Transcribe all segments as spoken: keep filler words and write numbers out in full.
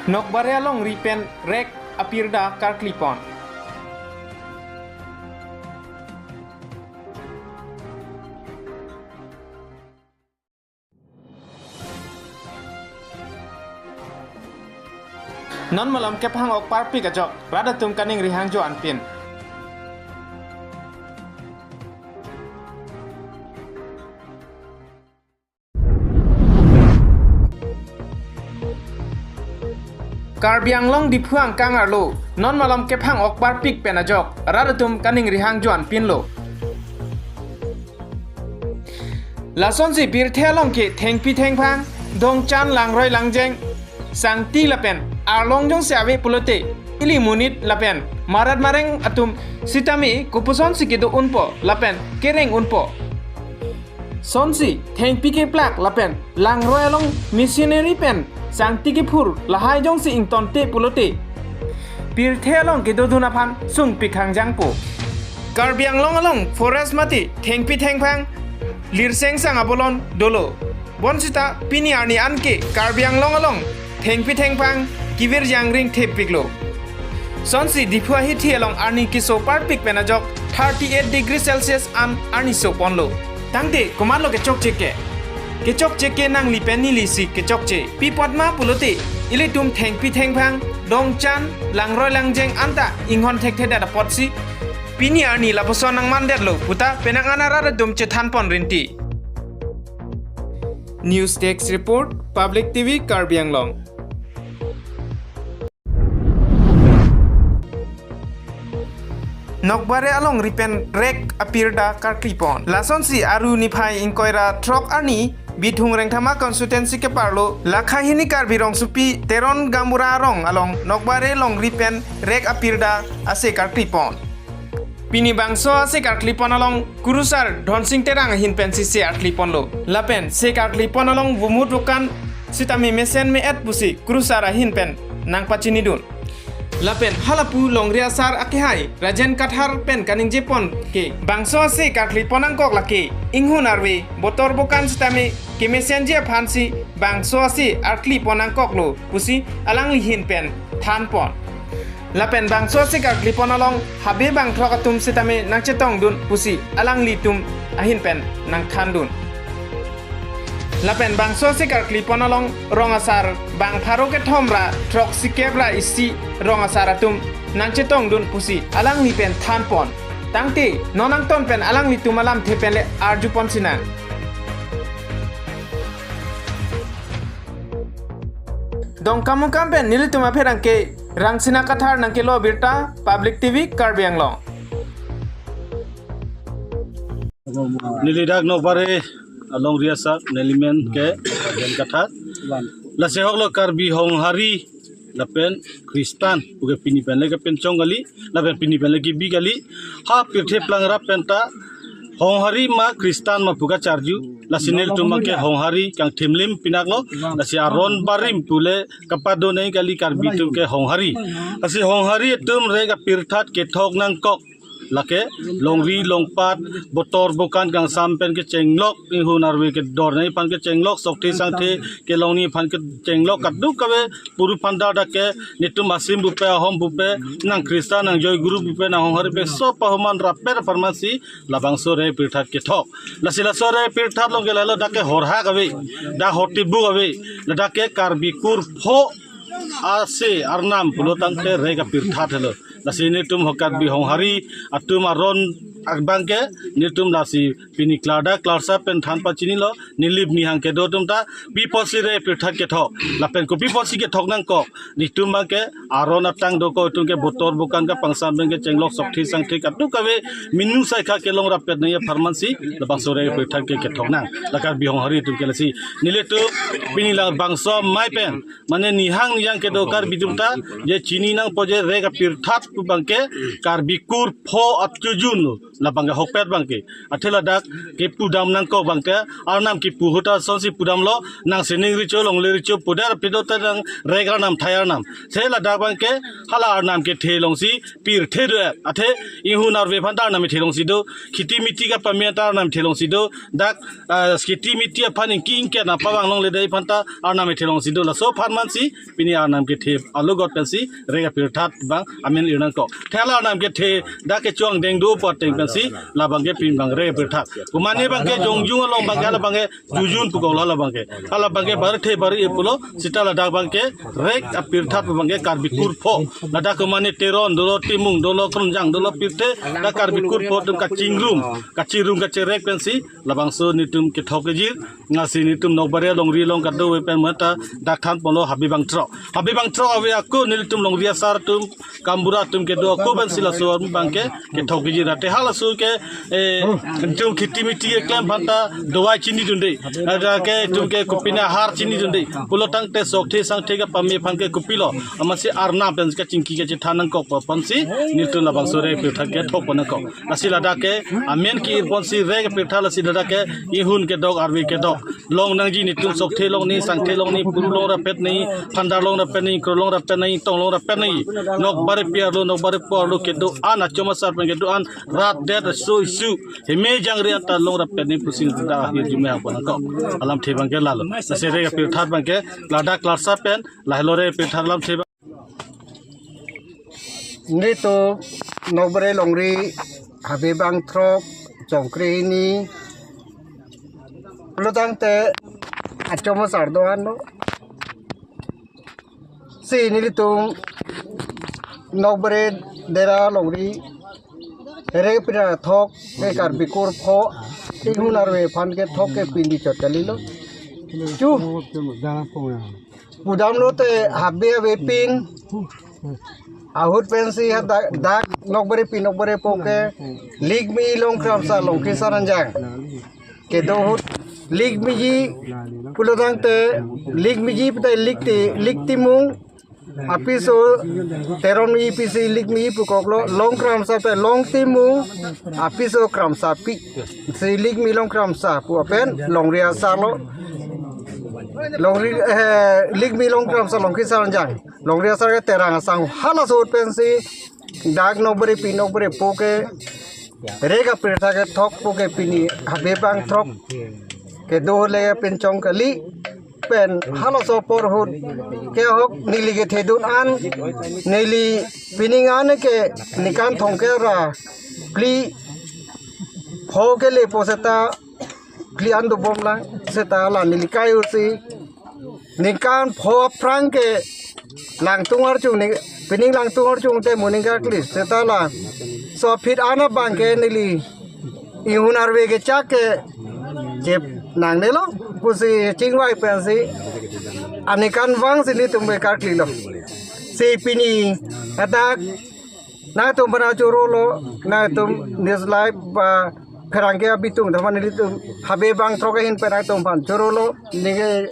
Nokbare alongri pen rek apirda karklipon. Non malom kephang ok parpik ajok, rat atum kaningri hangjo anpin. Karbi Anglong Diphu angkang arlo, non malom kephang ok parpik pen ajok, rat atum kaningri hangjo anpinlo. Lasonsi pirthe along ke thengpi thengphang, dongchan, langroi langjeng, sangti lapen arlong jongsi ave pulote, ili monit lapen marat mareng atum sitame kopusonsi kedo unpo lapen kereng unpo. Sonsi thengpi keplak lapen langroi along machinery pen sangti kephur lahai jongsi ingtonte pulote, pirthe along kedodun aphan sungpik hangjangpo. Karbi Anglong along forest mate thengpi thengphang, lirsengsang abolon dolo. Bonsita pini arni anke Karbi Anglong along thengpi thengphang kevir jangring thepiklo. Sonsi Diphu ahithi along arni keso parpik pen ajok thirty eight degree Celsius an arni soponlo. Tangte komatlo kechokche ke? Kechokche ke nangli pen nelisi kechokche. Pi apot ma pulote, ilitum thengpi thengphang, dongchan, langroi langjeng anta inghon thekthedet apotsi pini arni lapuson nangmandetlo puta penang an arat atum chethanpon rinti. News Desk Report, Public T V Karbi Anglong. Nokbare alongri pen rek apirda karklipon. Lasonsi Aru niphai ingkoi ra throk arni Bithung Rengthama constituency keparlo Lakhahini Karbi Rongsopi Teron Gaonbura arong along Nokbare longri pen rek apirda ase karklipon. Pini bangso ase karklipon along kurusar Dhonsing Terang ahin pensi se arkliponlo. Lapen se karklipon along vumut vukan sitame mesen me-et pusi kurusar ahin pen nangpachinidun. Lapen halapu longri asar akehai Rajen Kathar pen kaningjepon ke bangso ase karklipon nangkok lake inghun arve botor bokan sitame kemesenji aphansi bangso ase arklipon nangkoklo pusi alangli ahin pen thanpon. Lapen bangso ase karklipon along habe bangthrok atum sitame nangchetongdun pusi alanglitum ahin pen nangthandun. Lapen bangso ase karklipon along rong asar bang pharo kethom ra throksikep ra isi rong asar atum nangchetongdun pusi alangli pen thanpon. Tangte non angton pen alanglitum alamthe pen le arjupon sinang. Dongkamukam pen nelitum apherangke Rangsina Kathar nangkelo birta, Public T V Karbi Anglong. Neli dak Nokbare alongri asar nelimen ke Rajen Kathar. Lasi ahoklo Karbi Honghari lapen Kristan puke pini pen le kepinchong kali, lapen pini pen le kebi kali. Ha pirthe plangrap penta Honghari ma Kristan ma pu kacharju. Lasi nelitum ke Honghari kangthimlim pinaklo. Lasi aron barim pule kapadonei kali Karbi atum ke Honghari. Lasi Honghari atum rek apirthat kethok nangkok. Lake longri longpat botor bokan kangsam pen kechenglok, inghun arve kedornei aphan kechenglok, sokthe sangthe kelongni aphan kechenglok, kadokave puru phanda dak ke netum asim pupe, ahom pupe, nang Kristan, nang Joy Guru pupe, nang Honghari pupe, sob pahuman rapet apharmansi labangso rek apirthat kethok. Lasi laso rek apirthat along ke lahelo dak ke horhak ave, dak hortibuk ave, ladak ke Karbi kur pho ase arnam pulo tangte rek apirthat helo. Lasi netum ho Karbi Honghari atum aron abang ke netum lasi pini klardak klarsa pen than pachinilo, nilip nihang kedo atum ta pi apotsi rek apirthat kethok. Lapen kopi apotsi kethok nangkok. Netum abang ke aron atang dokok atum ke botor bokan kapangsam pen kechenglok, sokthe sangthe kadokave minu saikha kelong rapetnei apharmansi labangso rek apirthat ke kethok nang. La Karbi Honghari atum ke lasi nelitum pini labangso amei pen mane nihang niyang kedo Karbi atum ta je chini nangpo je rek apirthat pu abang ke Karbi kur pho atujun lo. Labang ke ahokpet abang ke. Athe ladak kepudam nangkok abang ke, arnam kepu ahut asonsi pudamlo, nang sining recho longle recho pudet aphi do te nang rek arnam thai arnam. Se ladak abang ke hala arnam kethe alongsi pirthe do. Athe inghun arve aphan ta arnam kethe alongsi do. Kheti miti kapame ta arnam kethe alongsi do. Dak, ah, kheti miti aphan ingki ingke na pavang longle dei aphan ta arnam kethe alongsi do. Laso aphan mansi pini arnam kethe alogot pensi rek apirthat abang amen ir nangkok. Athe hala arnam kethe dak kecho angdeng do pu ateng pensi labang ke pini abang rek apirthat. Komane abang ke jongjung along abang ke hala abang ke jujun pukok hala abang ke. Hala abang ke bar the bar e pulo seta ladak abang ke rek apirthat abang ke Karbi kurpho. Ladak komane Teron dolo, Timung dolo, Kronjang dolo pirthe, dak Karbi kurpho atum kachingrum, kachingrum kacherek pensi labangso nelitum kethok kejir, lasi nelitum Nokbare longri along kadokave pen mata dak thanponlo Habe Bangthrok. Habe Bangthrok ave ako nelitum longri asar atum, gaonbura atum kedo ako pensi laso abang ke kethok kejir. Athe halaso ke, eh, itum kheti miti keklem aphan ta dawai chinidunde. Ladak ke itum ke kopine ahar chinidunde. Pulo tangte sokthe sangthe kapame aphan ke kopilo. Amatsi arnam pen kachingki kachethan nangkok aphansi nelitum labangso rek apirthat kethok pon nangkok. Lasi ladak ke amen ke-ir ponsi rek apirthat, lasi ladak ke inghun kedok arve kedok. Long nangji nelitum sokthe longni, sangthe longni, puru long rapetni, phandar long rapetni, kro long rapetni, tong long rapetni. Nokbarepi arlo, Nokbarepo arlo kedo-an, achom asar pen kedo-an, rat det aso isu heme jangre anta long rapetni pusi dak ahirjume hapon nangkok. Alamthe abang ke lalo. Lasi rek apirthat abang ke ladak Klarsap pen lahelo rek apirthat alamthe abang. Nelitum Nokbare longri Habe Bangthrok, Chongkre hini, pulo tangte achom asar do-an lo. Si nelitum Nokbare Dera longri rek apirthat thok ke Karbi kurpho inghun arve aphan kethok ke pini chot kalilo. Chu pudamlo te Habe avepin ahut pensi ha dak, dak Nokbarepi Nokbarepo ke lik mi long Kramsa Longki Saranjang kedo ahut lik miji, pulo tangte lik miji pute lik ti, lik Timung apiso, Teron miji pisi lik miji pukoklo, long Kramsa te long Timung apiso Kramsapi, si lik mi long Kramsa pu apen longri asar lo. Longri, eh, lik mi long Kramsa Longki Saranjang, longri asar ke Terang Asang, halaso ahut pensi dak Nokbarepi Nokbarepo ke rek apirthat kethok pu ke pini Habe Bangthrok kedo le pen chong kali. Pen halaso apor ahut ke ahok neli kethedun an, neli pining an ke ningkan thomkep ra phli pho kelepo seta phli an dobomlang, seta la neli kai-u si ningkan pho aphrang ke langtung arjung ni, pining langtung arjung te mo ning karkli, seta laso aphi an abang ke neli inghun arve kechak ke chep nangnelo pusi chingvai pensi aningkan vangsi nelitum ke karklilo. Si pini adak nangtum aphan chorolo, nangtum News Live ba pherangke abitung thaman nelitum Habe Bangthrok ahin pen nangtum aphan chorolo, neke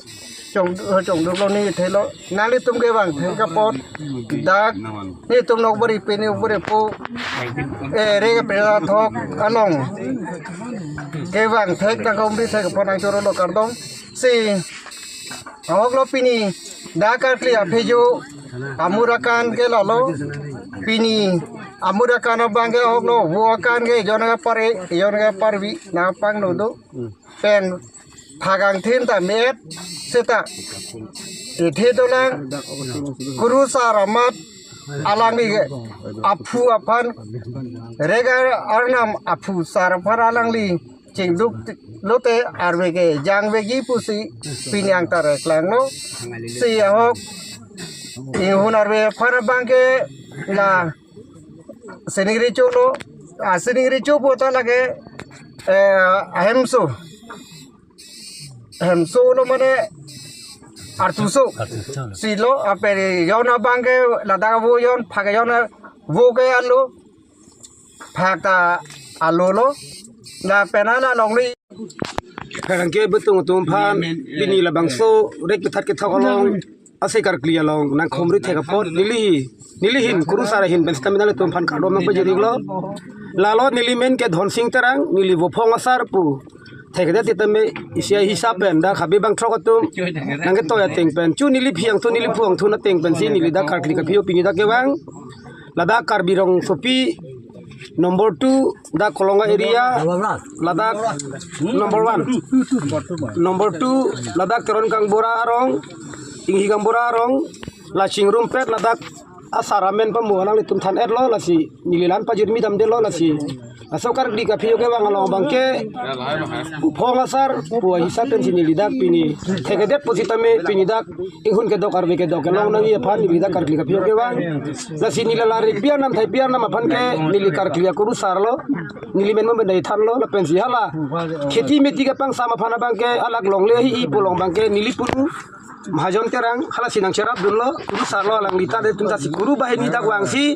chong, chongduklo, neke thelo, nanglitum ke vangthe kapot dak nelitum Nokbarepi Nokbarepo, eh, rek apirthat thok along kevang thek tangka umri thek apot nangchorolo, kardom. Si ahoklo pini dak karkli aphejo amur akan ke lalo. Pini amur akan abang ke ahoklo, vo akan ke ejon ke pare, ejon ke parvi, nangpangno do. Pen phakangthin ta me-et seta ethe dolang, kurusar amat alangli ke aphu aphan, rek arnam aphu sar aphan alangli chingduk lote arve ke jangveji pusi pini angtar klanglo. Si ahok inghun arve aphan abang ke la sining recho lo, a sining recho pu ta lake, eh, ahemso, ahemso lo mane artuso si lo, ape ejon abang ke ladak vo ejon, phak ejon vo ke alo, phak ta alo lo. Lapen hala longri pherangke abitung atum aphan pini labangso rek apirthat kethok along, ase karkli along nangkhomri thek apot neli, neli ahin, kurusar ahin pen stamina nelitum aphan kardom nangpajirlo. Lalo neli men ke Dhonsing Terang, neli Vophong asar pu. Thekedet sitame isi ahisap pen dak habe bangthrok atum nangketoi ateng pen, chu neli aphi angthun, neli aphu angthun ateng pensi neli dak karkli kaphi-o pini dak kevang. Ladak Karbi Rongsopi number two, dak Kolonga area, ladak number one. Number two, ladak Teron Kangbura arong, Inghi Kangbura arong, la chingrumpet ladak asar amen pamo alanglitum than-etlo, lasi neli la-an pajirmi damdetlo, lasi laso karkli kaphi-o kevang along abangke Vophong asar pu ahisap pensi neli dak pini thekedet pusitame pini dak inghun kedok arve kedok kelong nangji aphan neli dak karkli kaphi-o kevang. Lasi neli la Repi Arnam Thaipi Arnam aphan ke neli karkli akurusarlo, neli men mo bendai thanlo, lapensi hala kheti meti kapangsam aphan abangke alak longle hi-i pu along abangke neli punu Mahajon Terang halasi nangcherapdunlo, kurusarlo alangli ta, de tum ta si kuru banghini dak vangsi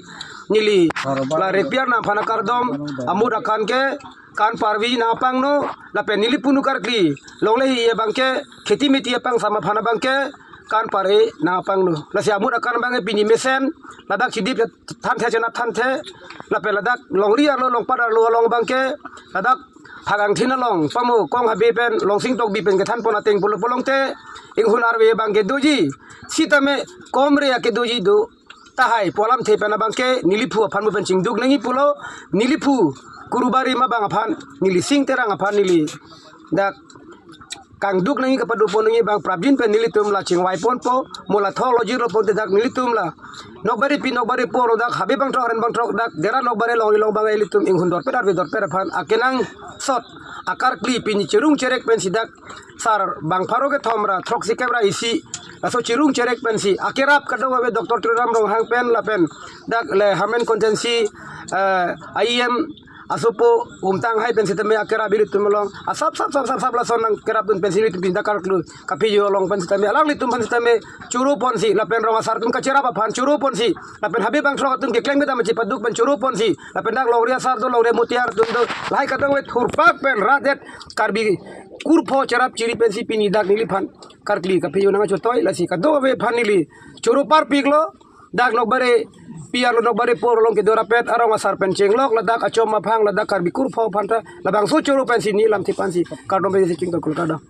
neli la Repi Arnam aphan akardom amut akan ke kan parvi nangpangno, lapen neli punu karkli longle hi-i abangke kheti meti apangsam aphan abangke kan pare nangpangno. Lasi amut akan abangke pini mesen ladak chidip thanthe chenap thanthe, lapen ladak longri arlo longpat arlo along abangke ladak Phagangthin along pamo Kong Habe pen Longsing Tokbi pen kethanpon ateng pulo pulote inghun arve abangke doji, sitame komre ake doji do tahai pu alamthe pen abangke neli aphu aphan mo pen chingduk nangji pulo, neli aphu kuru barim abang aphan, neli Sing Terang aphan neli dak kangduk nangji kapadopon nangji abang prapjin pen nelitum la chingvai ponpo, mo la thok lojir lo ponte dak nelitum la Nokbare pi Nokbare po lo dak habe bangthrok aren bangthrok dak Dera Nokbare longri long abang ilitum inghun dorpet arve dorpet aphan akenangsot akarkli pini cherung cherek pensi dak sar bang pharo kethom ra throksi kep ra isi laso cherung cherek pensi akerap kadokave Doctor Tuliram Ronghang pen lapen dak le Hamen Constituency, eh, I E M asopo Umtang Hai pen sitame akerap ilitum along asap sap sap sap sap lason nangkerapdun pensi ilitum pini dak karkli kaphi-o along pen sitame alanglitum pen sitame choro ponsi lapen rong asar atum kacherap aphan choro ponsi lapen habe bangthrok atum keklem kedam chipaduk pen choro ponsi lapen dak longri asar do, longri mutiar atum do, lahai kadokave thurpak pen rat det Karbi kurpho cherap chiri pensi pini dak neliphan karkli kaphi-o nangchotoi, lasi kadokave aphan neli choro parpiklo. Dak Nokbare pi arlo Nokbare po arlo along kedo rapet arong asar pen chenglok ladak achom aphang ladak Karbi kurpho aphan ta labangso choro pensi neli lamthe pensi kardom pensi chingtoi kul kardom.